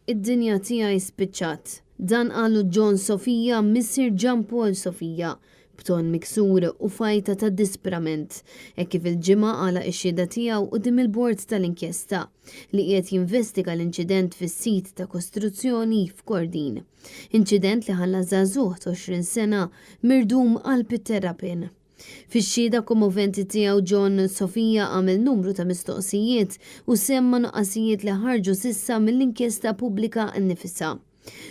Id-dinja tiegħi spiċċat. Dan qalu John Sofia, missier Jean Paul Sofia, b'ton miksur u f'għajta ta' disprament, hekk kif il-Ġimgħa għalaq ix-xhieda tiegħu quddiem il-bord tal-inkjesta li qiegħed jinvestiga l-inċident fis-sit ta' kostruzzjoni f'Kordin. Inċident li ħalla żagħżugħ ta' 20 sena mirdum qalb it-terrapien. Fix-xhieda kommoventi tiegħu John Sofia għamel numru ta' mistoqsijiet u semma nuqqasijiet li ħarġu s'issa mill-inkjesta pubblika nnifisha.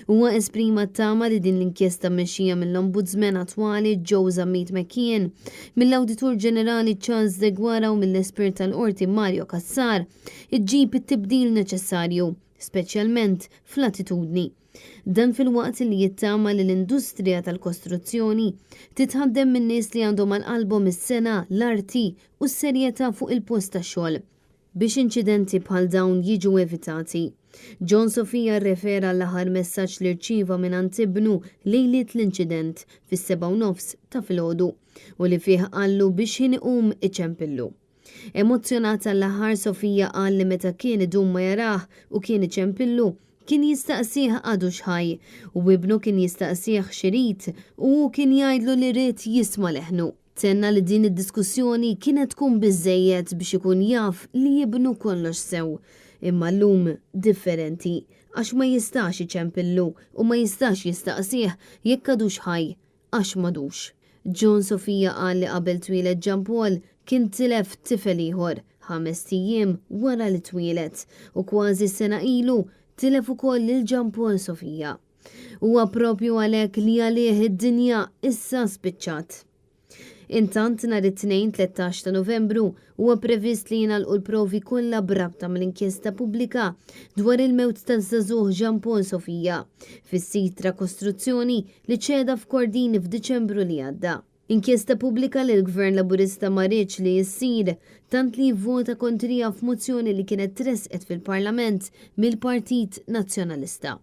Huwa esprima t-tama li din l-inkjesta mmexxija mill-Ombudsman attwali Joe Zammit McKeon, mill-Awditur Ġenerali Charles Deguara u mill-espert tal-Qorti Mario Cassar iġġib it-tibdil neċessarju, speċjalment fl-attitudni. Dan filwaqt li jittama li l-industrija tal-kostruzzjoni titħaddem minn nies li għandhom għal qalbhom is-sengħa, l-arti u s-serjetà fuq il-post tax-xogħol. Biex inċidenti bħal dawn jiġu evitati. John Sofia rrefera għall-aħħar messaġġ li rċieva mingħand ibnu lejliet l-inċident fis-sebgħa u nofs ta' filgħodu u li fih qallu biex ħin iqum iċempillu. Emozzjonat għall-aħħar Sofia qal li meta kien idum ma jarah u kien iċempillu, kien jistaqsih għadux ħaj u ibnu kien jistaqsih x'irid u hu kien jgħidlu li ried jisma' leħnu. Tenna li din id-diskussjoni kienet tkun biżżejjed biex ikun jaf li ibnu kollox sew. Imma llum differenti għax ma jistax iċempillu u ma jistax jistaqsih jekk għadux ħaj għax m'għadux. John Sofia qal li qabel twieled Jean Paul kien tilef tifel ieħor ħamest ijiem wara li twieled u kważi sena ilu tilef ukoll lil Jean Paul Sofia. Huwa propju għalhekk li għalih id-dinja issa spiċċat. Intant nhar it-Tnejn 13 ta' Novembru huwa previst li jingħalqu l-provi kollha b'rabta mal-inkjesta pubblika dwar il-mewt taż-żagħżugħ Jean Paul Sofia fis-sit ta' kostruzzjoni li ċeda f'Kordin f'Diċembru li għadda. Inkjesta pubblika li l-Gvern Laburista ma riedx li issir, tant li vvota kontriha f'mozzjoni li kienet tressqet fil-Parlament mill-Partit Nazzjonalista.